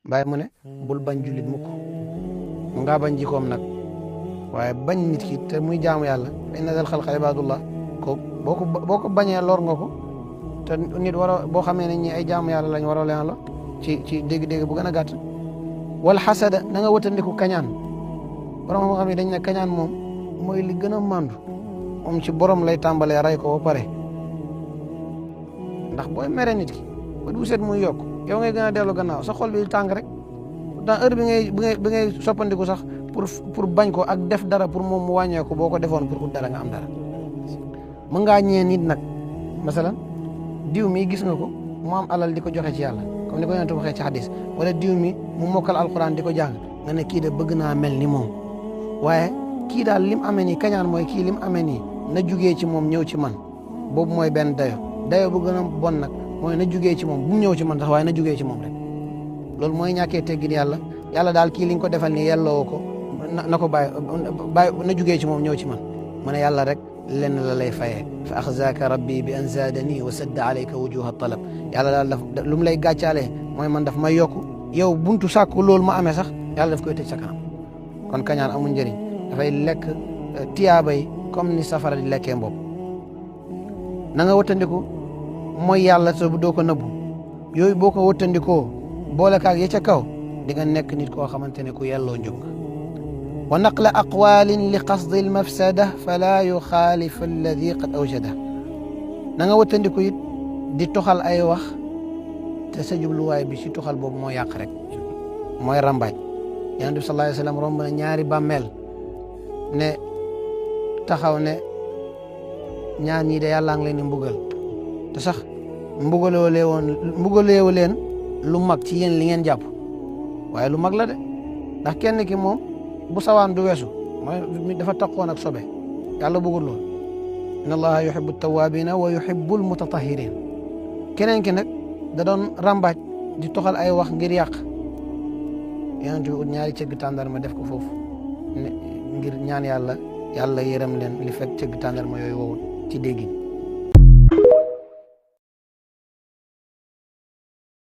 bàyyi mu ne bul bañ jullit mukk mu ngaa bañ jikoom nag waaye bañ nit ki te muy jaamu yàlla inna zal xalqa ibadullah ko boo ko bañee lor nga ko te nit boo xamee ne ñi ay jaamu yàlla lañ waroo leen la ci dégg-dégg bu gën a gàtt wal xasada na nga wëtandiku kañaan borom moo xam ne dañ ne kañaan moom mooy li gën a màndu moom ci borom lay tàmbalee ray ko ba pare ndax booy mere nit ki ba du set muy yokk yow ngay gën a dellu gannaaw sa xol bi tàng rek dans heure bi ngay soppandiku sax pour bañ ko ak def dara pour moom mu wàññeeku boo ko defoon pour ut dara nga am dara mën ngaa ñee nit nag masalan diw mi gis nga ko mu am alal di ko joxe ci yàlla comme ni ko yonent waxee ci hadis wala diw mi mu mokkal alquran di ko jàng nga ne kii de bëgg naa mel ni moom waaye kii daal lim amee nii kañaan mooy kii lim amee nii na jugee ci moom ñëw ci man boobu mooy benn dayo bu gën a bon nag mooy na jugee ci moom bu mu ñëw ci man sax waaye na jugee ci moom rek loolu mooy ñàkkee teggin yàlla daal kii li nga ko defal nii yelloo ko na ko bàyyi na jugee ci moom ñëw ci man mu ne yàlla rek lenn la lay fayee fa axzaaka rabbi bi an zaadani wa sadda alayka wujuha talab yàlla daal daf lu mu lay gàccaalee mooy man daf may yokku yow buntu sàkku loolu ma amee sax yàlla daf koy tëj sa kanam kon kañaan amul njëriñ dafay lekk tiyaaba yi comme ni safara di lekkee mbopp na nga wëttandiku mooy yàlla te doo ko nëbbu yooyu boo ko wëttandikoo boole kaag ya ca kaw di nga nekk nit koo xamante ne ku yelloo njub wa naqla aqwalin li qasdi almafsada fala yuxaalif alladi qad awjada na nga wëttandiku it di toxal ay wax te sa jubluwaay bi si toxal boobu moo yàq rek mooy rambaaj yonent bi sallallahu alayhi wa sallam romb na ñaari bàmmeel ne taxaw ne ñaar ñii de yàlla ngi leen di mbugal te sax mbugaleewu leen lu mag ci yéen li ngeen jàpp waaye lu mag la de ndax kenn ki moom bu sawaan du weesu mooy dafa taqoon ak sobe yàlla bëggul lool inna allaha yuhibbu tawabina wa yuhibbu almutatahirin keneen ki nag da doon rambaaj di toxal ay wax ngir yàq yonent bi ut ñaari cëgg tàndarma def ko foofu ngir ñaan yàlla yërëm leen li fekk cëgg tàndarma yooyu wowut ci déggin